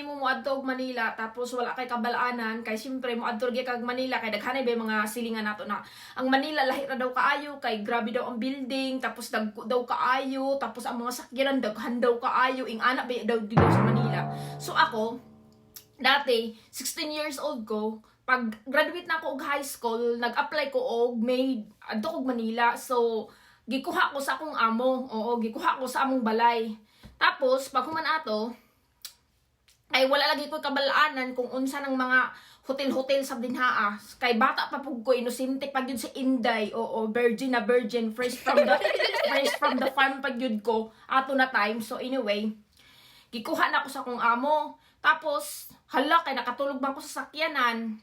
nimo moadto og Manila tapos wala kay kabalanan, kay syempre moadto gyud kag Manila kay daghan ba yung mga silingan nato na ang Manila lahi ra daw kaayo kay grabe daw ang building, tapos dagko daw kaayo, tapos ang mga sakyanan daghan daw kaayo, ing ana ba daw dito sa Manila. So ako dati, 16 years old ko, pag graduate na ako og high school, nag-apply ko og maid adto kog Manila. So gikuha ko sa akong amo. Oo, gikuha ko sa among balay. Tapos pag human ato, ay wala lagi ko kabalaanan kung unsa ng mga hotel-hotel sa dinhaa. Kay bata pa pug ko, inosente pa gyud si Inday. Oo, virgin na virgin, fresh from the farm pa gyud ko ato na time. So anyway, gikuha na ako sa akong amo. Tapos, hala, kay nakatulog man ko sa sakyanan.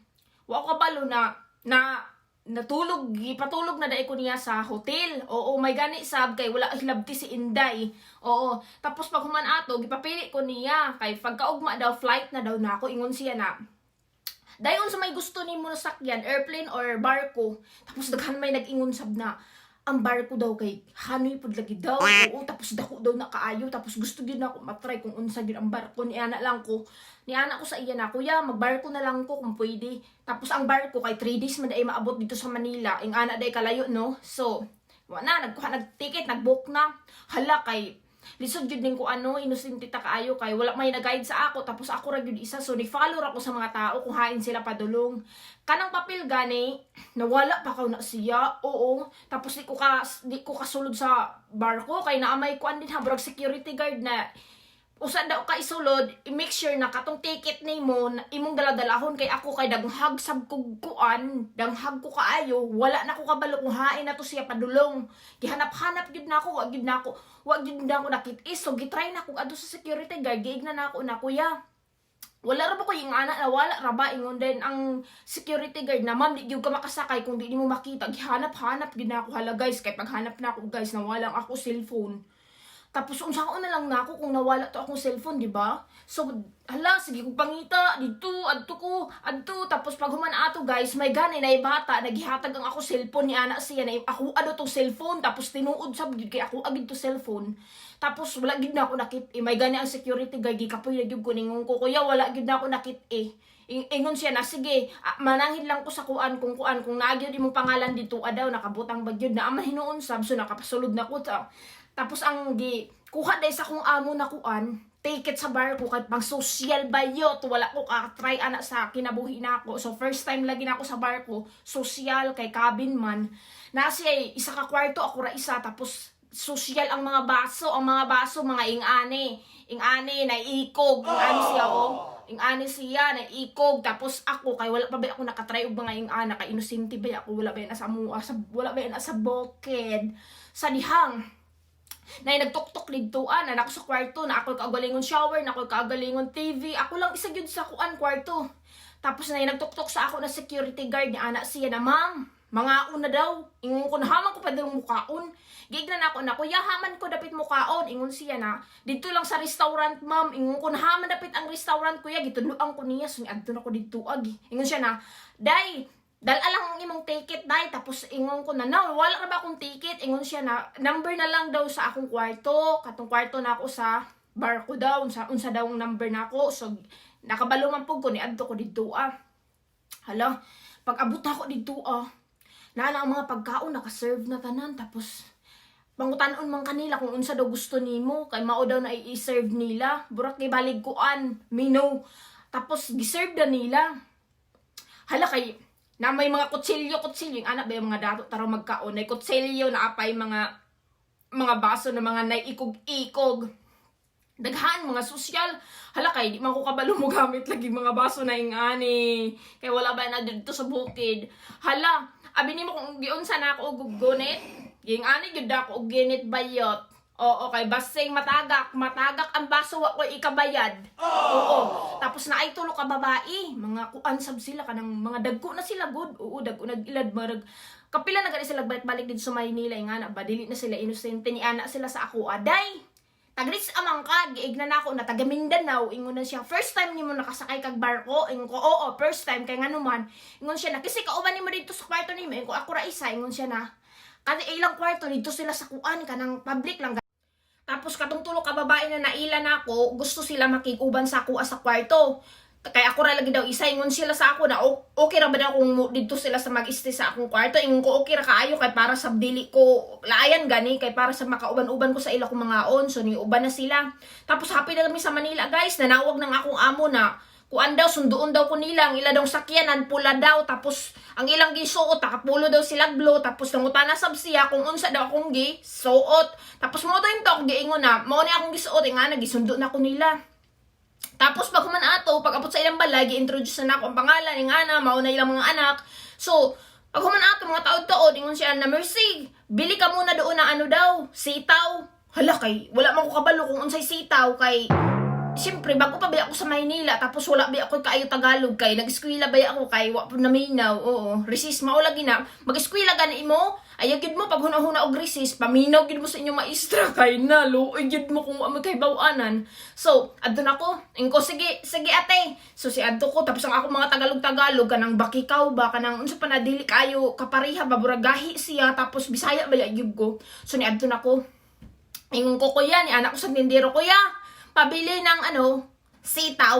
Wa ko kabalo na na natulog, gipatulog na dai ko niya sa hotel. Oo, may gani sab kay wala hilabti si Inday. Oo, tapos pag human ato, gipapili ko niya kay pagkaugma daw, flight na daw na ako. Ingon siya na, "Dayon sa may gusto nimo na sakyan, airplane or barko?" Tapos daghan may nag-ingon sab na ang barko daw kay hanoy pud lagi daw. Oo, tapos dako daw na kaayo. Tapos gusto gyud na ako matry kung unsa gyud ang barko. Niana lang ko. Niana ko sa iya na, "Kuya, magbarko na lang ko kung pwede." Tapos ang barko kay 3 days man ay maabot dito sa Manila. Ing ana day kalayo, no? So, wa na, nagkuha nag-ticket, nag-book na. Hala, kay lisod gyud ning ko ano, inosente ta kaayo kay wala may nag-guide sa ako, tapos ako ra gyud isa, so ni follow ra ko sa mga tao kung hain sila padulong. Kanang papel gani, nawala pa kaw na siya. Oo, tapos di ko kasulod sa barko kay naamay kuan din ha, murag security guard na usa daw ka isulod, i-make sure na katong ticket nimo na imong daladalahon. Kay ako kay danghag sab kog kuan, danghag ko kaayo, wala na ko kabalo kung hain na to siya padulong. Gihanap-hanap gyud na ako, wa gyud na ako nakit-is. So gitry na ko adto sa security guard, giigna na ako na, "Kuya, wala ra ba ko yung ana na wala ra ba?" Ingon din ang security guard na, "Ma'am, di gyud ka makasakay kung di nimo makita." Gihanap-hanap gyud na ako. Hala guys, kay paghanap na ako guys, nawala ang ako cellphone. Tapos unsa ko na lang nako kung nawala to akong cellphone, di ba? So hala, sige kog pangita dito, adto ko, adto. Tapos pag human ato guys, may gani na bata naghihatag ang ako cellphone ni ana siya na ako ano tong cellphone, tapos tinuod sab gyud kay ako agid to cellphone. Tapos wala gid na ako nakit eh. May gani ang security guard, gikapoy na gyud ko, ningon ko, "Kuya, wala gid na ako nakit eh." Ingon siya na, "Sige, ah, mananghin lang ko sa kuan kung naa gyud imong pangalan dito daw, nakabutang ba gyud na ama hinuon sab." So nakapasulod na ko ta. Tapos ang gi kuha dahil sa kong amo na kuan, ticket sa barko kay pang social bayot, wala ko ka-try ana sa kinabuhi na ako. So first time lagi na ako sa barko, social kay cabin man. Na siya isa ka kwarto, ako ra isa, tapos social ang mga baso, ang mga baso mga ingani. Ingani na ikog, ingani siya oh. Ingani siya na ikog, tapos ako kay wala pa ba ako nakatry og mga ingana kay inosente ba ako, wala ba yan sa mua, sa wala ba yan sa bukid. Sa dihang na nagtuktok ligtuan na ako sa kwarto na ako kaagalingon shower na ako kaagalingon TV, ako lang isa gyud sa kuan kwarto. Tapos na nagtuktok sa ako na security guard ni ana siya na, "Ma'am, mangaon na daw." Ingon ko na, "Haman ko pa daw mukaon." Gignan ako na, "Kuya, haman ko dapit mukaon?" Ingon siya na, "Dito lang sa restaurant, ma'am." Ingon ko na, "Haman dapit ang restaurant, kuya?" Gitudloan ko niya, so adto na ko dito agi. Ingon siya na, "Day, dala lang ang imong ticket, day." Tapos ingon ko na, "No, wala na ba akong ticket?" Ingon siya na, number na lang daw sa akong kwarto. Katong kwarto na ako sa barko daw, unsa daw ang number na ako. So, nakabalo man pud ko, ni adto ko dito ah. Hala, pag abot ako dito ah, naa na ang mga pagkaon, naka-serve na tanan. Tapos, pangutanon man kanila kung unsa daw gusto nimo kay mao daw na i-serve nila. Burak kay balig kuan, menu. Tapos gi-serve na nila. Hala, kay na may mga kutsilyo, kutsilyo, yung anak ba yung mga dato taraw magkaon, may kutsilyo na apay mga baso na mga naiikog-ikog. Daghan mga sosyal. Hala, kay di man ko kabalo mo gamit lagi mga baso na ingani. Kay wala ba na dito sa bukid. Hala, abi nimo kung giunsa na ako og gunit. Ging ani gyud ako og ginit bayot. Oo, kay basing matagak, matagak ang baso, wa ko ikabayad. Oo. Tapos na ay tulo ka babae, mga kuan sab sila kanang mga dagko na sila good. Oo, dagko nag-ilad marag kapila na gani sila balik-balik dito sa Maynila nga na ba dili na sila inosente ni ana sila sa ako, "Aday, tagris amang ka?" Giigna na ako na, "Taga Mindanao." Ingon na siya, "First time nimo nakasakay kag barko?" Ingon ko, "Oo, first time." Kay ngano man? Ingon siya na, "Kasi kauban nimo dito sa kwarto nimo?" Ingon ko, "Ako ra isa." Ingon siya na, kasi ilang kwarto dito sila sa kuan kanang public lang. Tapos katong tulo ka babae na naila nako, gusto sila makig-uban sa ako sa kwarto. Kaya ako ra lagi daw isa, ingon sila sa ako na okay ra ba daw kung didto sila sa mag-stay sa akong kwarto. Ingon ko, okay ra kaayo kay para sa dili ko laayan gani, kay para sa makauban-uban ko sa ila kong mga on. So niuban na sila. Tapos happy na kami sa Manila, guys. Nanawag ng akong amo na kuan daw, sunduon daw ko nila, ang ila daw sakyanan, pula daw, tapos ang ilang gisuot, nakapulo daw sila blue, tapos nangutana sab siya kung unsa daw akong gisuot. Tapos mo to yung to, giingon na, mao ni akong gisuot, eh nga, nagisundo na ko nila. Tapos pag human ato, pag abot sa ilang balay, gi-introduce na nako ang pangalan, yung ana, mao na ilang mga anak. So, pag human ato, mga taod-taod, ingon siya na, "Mercy, bili ka muna doon na ano daw, sitaw." Hala kay, wala man ko kabalo kung unsay sitaw kay siyempre, bago pa ba ako sa Maynila, tapos wala ba ako kaayo Tagalog, kay nag-eskwela ba ako, kay wa po naminaw, oo. Recess, mao lagi na, mag-eskwela gani mo, ayaw gid mo, pag huna-huna og recess, paminaw gid mo sa inyong maestra, kay na, luoy gid mo kung wa mo kay bawanan. So, adto na ko, ingko, "Sige, sige ate." So, si adto ko, tapos ang ako mga Tagalog-Tagalog, kanang bakikaw ba, kanang unsa pa na, dili kayo, kapareha ba, buragahi siya, tapos Bisaya ba gyud ko. So, ni adto na ko, ingon ko, "Kuya," ni anak ko sa tindero, "Kuya, pabili ng ano, sitaw."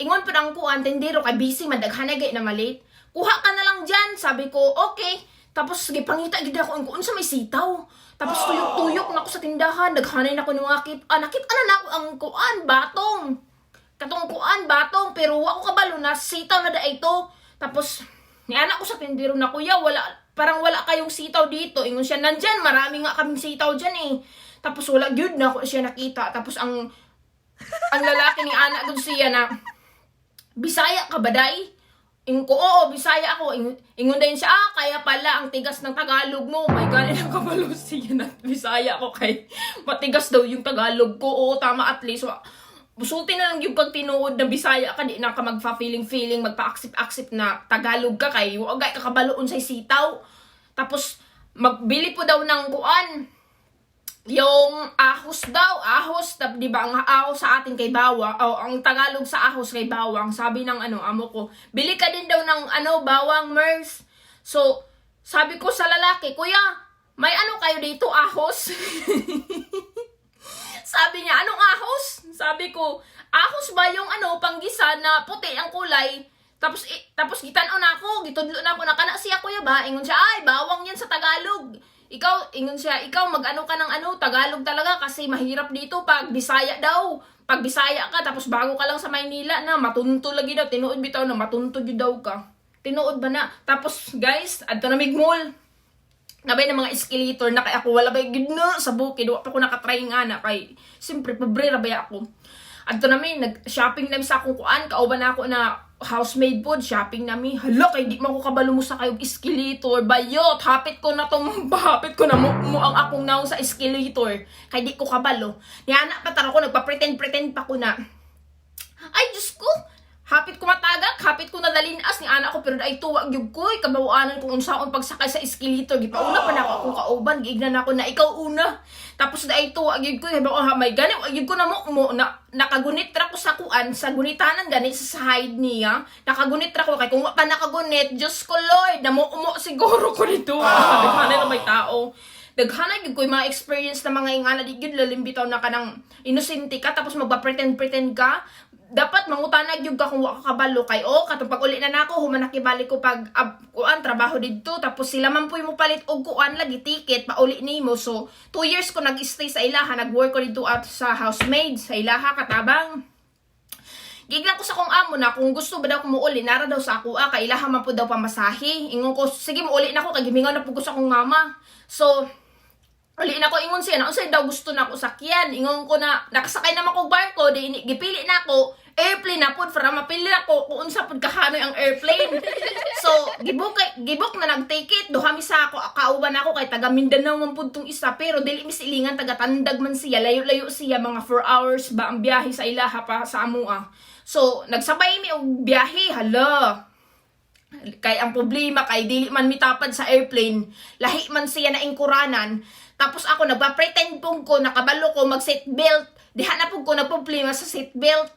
Ingon po ng kuan, tindero, kay busy man, daghan na malit. "Kuha ka na lang dyan." Sabi ko, "Okay." Tapos, sige, pangita gid ako, ingon unsa may sitaw. Tapos, tuyok-tuyok na ako sa tindahan. Naghanay na ako ng mga kit. Ah, nakita na nako ang kuan, batong. Katong kuan, batong. Pero wa ko kabalo na sitaw na da ito. Tapos, ni anak ko sa tindero na, "Kuya, wala, parang wala kayong sitaw dito." Ingon siya, "Nandyan, marami nga kaming sitaw dyan eh." Tapos wala gyud na ako siya nakita. Tapos ang lalaki ni anak doon siya na, "Bisaya ka ba, day?" Ingon ko, "Oo, Bisaya ako." Ingon din siya, "Ah, kaya pala ang tigas ng Tagalog mo." My God, ilang kabalo siya na Bisaya ako kay matigas daw yung Tagalog ko. Oo, tama at least. Sulti na lang yung kag tinuod na Bisaya ka, di na ka magfa-feeling-feeling, magpa-accept-accept na Tagalog ka kay wag ka kabaloon sa sitaw. Tapos, magbili po daw ng kuan, yung ahos daw, ahos, di ba, ang ahos sa atin kay bawang, o ang Tagalog sa ahos kay bawang, sabi ng ano, amo ko, "Bili ka din daw ng ano, bawang, Mers." So, sabi ko sa lalaki, "Kuya, may ano kayo dito, ahos?" Sabi niya, "Anong ahos?" Sabi ko, "Ahos ba yung ano, panggisa na puti ang kulay?" Tapos gitan-aw na ako, gitudlo na ako na kana siya, kuya ba? Ingon siya, "Ay, bawang yan sa Tagalog. Ikaw," ingon siya, "ikaw mag-ano ka ng ano, Tagalog talaga kasi mahirap dito pag Bisaya daw. Pag Bisaya ka, tapos bago ka lang sa Maynila na, matunto lagi daw, tinuod bitaw na matunto gyud daw ka." Tinuod ba na? Tapos, guys, adto na mig mall. Nabay ng mga escalator na kay ako wala ba gid na sa bukid, wa pa ko nakatry nga na kay siyempre pobre ra ba ako. Adto nami nag shopping nami sa akong kuan, kauban na ako na housemaid pod, shopping nami. Hala, kay di man ko kabalo mo sa kayog escalator bayot, hapit ko na tong hapit ko na mo ang akong naong sa escalator kay di ko kabalo. Niana pa tara ko, nagpa-pretend pretend pa ko na, ay Diyos ko, hapit ko matagak, hapit ko nadalinas ni anak ko, pero ay tuwa gyud ko, eh, kabawanan kung unsaon pagsakay sa escalator, gipauna pa nako akong kauban, giignan nako na, "Ikaw una." Tapos ay tuwa gyud ko, eh, oh, may gani, wa gyud ko na mo na nakagunit ra ko sa kuan, sa gunitanan gani sa side niya. Nakagunit ra ko kay kung wa pa nakagunit, Diyos ko Lord, namo siguro ko nito. Daghan na may tao, daghan gyud ko yung mga experience na mga ingana, di gyud lalim bitaw na kanang inosente ka tapos magpa-pretend pretend ka. Dapat mangutana gyud ka kung wa ka kabalo kay oh, katong pag-uli na nako, human nakibalik ko pag ab, kuan trabaho didto, tapos sila man puy mo palit og kuan lagi, ticket pauli nimo. So 2 years ko nag-stay sa ilaha, nag-work ko didto at sa housemaid sa ilaha katabang. Giglan ko sa kong amo na kung gusto ba daw kumuuli, nara daw sa ako, ah, kailaha man po daw pamasahe. Ingon ko, "Sige, muuli na ako, kay gimingaw na po ko sa akong mama." So, uli na ko, ingon siya na, unsay daw gusto na ako sakyan. Ingon ko na, nakasakay naman ko barko, di gipili na ako, airplane na pod, para mapili ako kung unsa pod kahanoy ang airplane. So, gibok na nag-ticket, duha mi sa ako, kauban ako kay taga Mindanao man pud tong isa, pero dili mi silingan, taga Tandag man siya, layo-layo siya, mga 4 hours ba ang biyahe sa ilaha pa sa amua. So, nagsabay mi og biyahe, hala. Kay ang problema kay dili man mitapad sa airplane, lahi man siya na ingkuranan. Tapos ako nagpa-pretend pong ko nakabalo ko mag seatbelt. Diha na pud ko nagproblema sa seatbelt.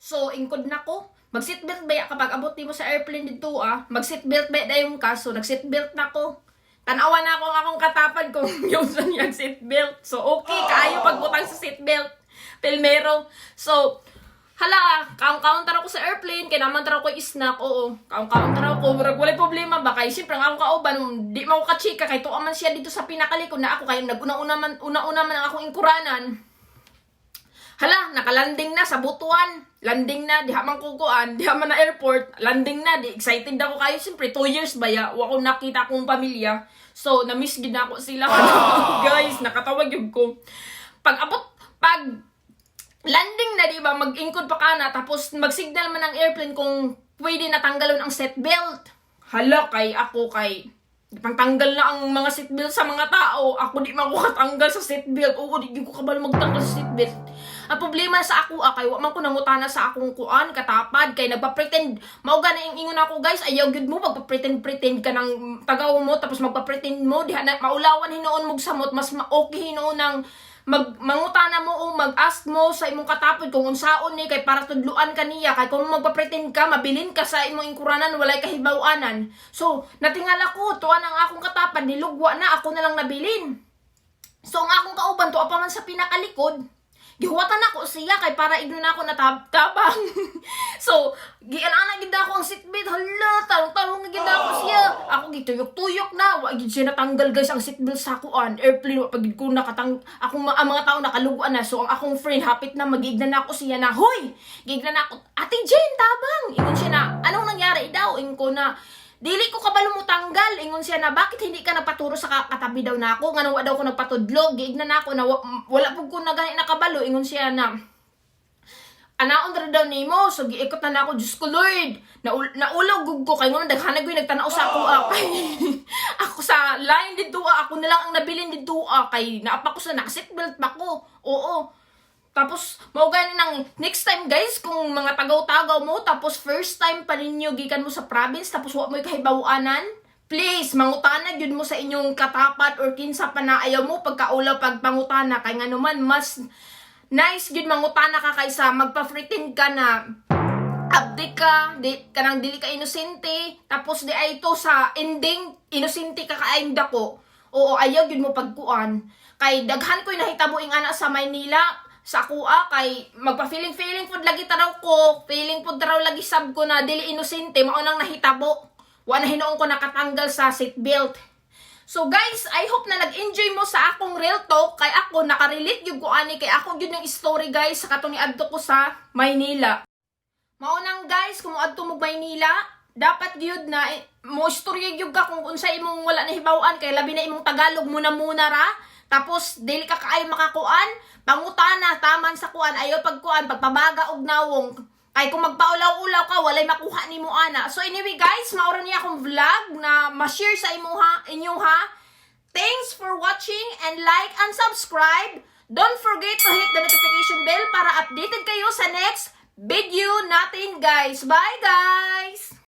So ingkod na ko. Mag seatbelt ba ya kapag abot nimo sa airplane dito ah? Mag seatbelt ba dayon ka? So nag seatbelt na ko. Tanawa na ako ang akong katapad kung yung sa niyang seatbelt. So, okay, kaayo pagbutang sa seatbelt. Pelmero. So, hala, kaon-kaon taraw ko sa airplane, kay naman taraw ko snack, oo. Kaon-kaon taraw ko, murag walay problema ba kay siyempre ang akong kauban, di man ko kachika kay tuwa man siya dito sa pinakalikod na ako kay naguna-una man una-una man ang akong ingkuranan. Hala, nakalanding na sa Butuan. Landing na, diha man kukuan, diha man na airport, landing na, di excited ako kayo. Siyempre, 2 years ba ya, wa ko nakita akong pamilya. So, na-miss gid na ako sila. Guys, nakatawag yun ko. Pag abot, pag landing na, di ba, mag-ingkod pa ka na, tapos mag-signal man ang airplane kung pwede natanggalon ang seatbelt. Hala, kay ako kay pangtanggal na ang mga seatbelt sa mga tao. Ako, di man ko katanggal sa seatbelt. Oo, di ko kabalo magtanggal sa seatbelt. Ang problema sa ako, kay wa man ko nangutana sa akong kuan, katapad, kay nagpa-pretend. Mao gani ang ingon ako, guys, ayaw gyud mo magpa-pretend pretend ka ng tagaw mo tapos magpa-pretend mo diha na maulawan hinuon mo samot. Mas okay hinuon ng mag mangutana mo o mag-ask mo sa imong katapod kung unsaon ni kay para tudluan ka niya, kay kung magpa-pretend ka, mabilin ka sa imong ingkuranan, walay kahibaw-anan. So natingala ko, tuwa ang akong katapad, nilugwa na, ako na lang nabilin. So ang akong kauban tuwa pa man sa pinakalikod. Gihuwatan ako siya kay para igno na ako natabang. So, gianana gid ako ang seatbelt. Hala, tarong-tarong gid ako siya. Ako gituyok-tuyok na. Wa gid siya natanggal, guys, ang seatbelt sa kuan. Airplane, wa pagid ko nakatang akong ang mga tao nakaluguan na. So, ang akong friend hapit na magigna na ako siya na, "Hoy!" Gigna na ako, "Ate Jane, tabang." Ingon siya na, "Anong nangyari daw?" Ingon ko na, "Dili ko kabalo mo tanggal." Ingon siya na, "Bakit hindi ka nagpaturo sa katabi daw na ako? Nganong wa daw ko nagpatudlog?" Giigna na ako na wala pud ko na gani nakabalo. Ingon siya na, "Anaon ra daw nimo." So giikot na nako, Diyos ko Lord. Naulaw gug ko kay ngono daghan na nagtanaw sa ako, kay ako sa line didto, ako na lang ang nabilin didto, kay naapa ko sa naka-seatbelt pa ko. Oo. Tapos, mao gani nang next time, guys, kung mga tagaw-tagaw mo, tapos first time pa ninyo gikan mo sa province, tapos wa mo'y kahibaw-anan, please, mangutana gyud mo sa inyong katapat or kinsa pa na. Ayaw mo pagkaulaw pag pangutana, kay nga naman, mas nice gyud mangutana ka kaysa magpa-pretend ka na update ka, di, kanang dili ka inosente, tapos di ay to sa ending, inosente ka kaayong dako. Oo, ayaw gyud mo pagkuan. Kay daghan ko'y nahitabo ing ana sa Maynila, sa akuha, kay magpa-feeling-feeling pud lagi taraw ko, feeling pud taraw lagi sab ko na dili inosente, mao nang nahitabo. Wa na hinuon ko nakatanggal sa seatbelt. So guys, I hope na nag-enjoy mo sa akong real talk kay ako nakarelate gyud ko ani kay ako gyud ng story, guys, sa katong niadto ko sa Maynila. Mao nang guys, kung moadto mo Maynila, dapat gyud na mo istorya gyud ka kung unsa imong wala nahibaw-an kay labi na imong Tagalog muna muna ra. Tapos dili ka kaayo makakuan, pangutana taman sa kuan, ayo pagkuan pagpabaga og nawong. Kay kung magpaulaw-ulaw ka, walay makuha nimo ana. So anyway guys, mao ra niya akong vlog na ma-share sa imo ha, inyo ha. Thanks for watching and like and subscribe. Don't forget to hit the notification bell para updated kayo sa next video natin, guys. Bye, guys!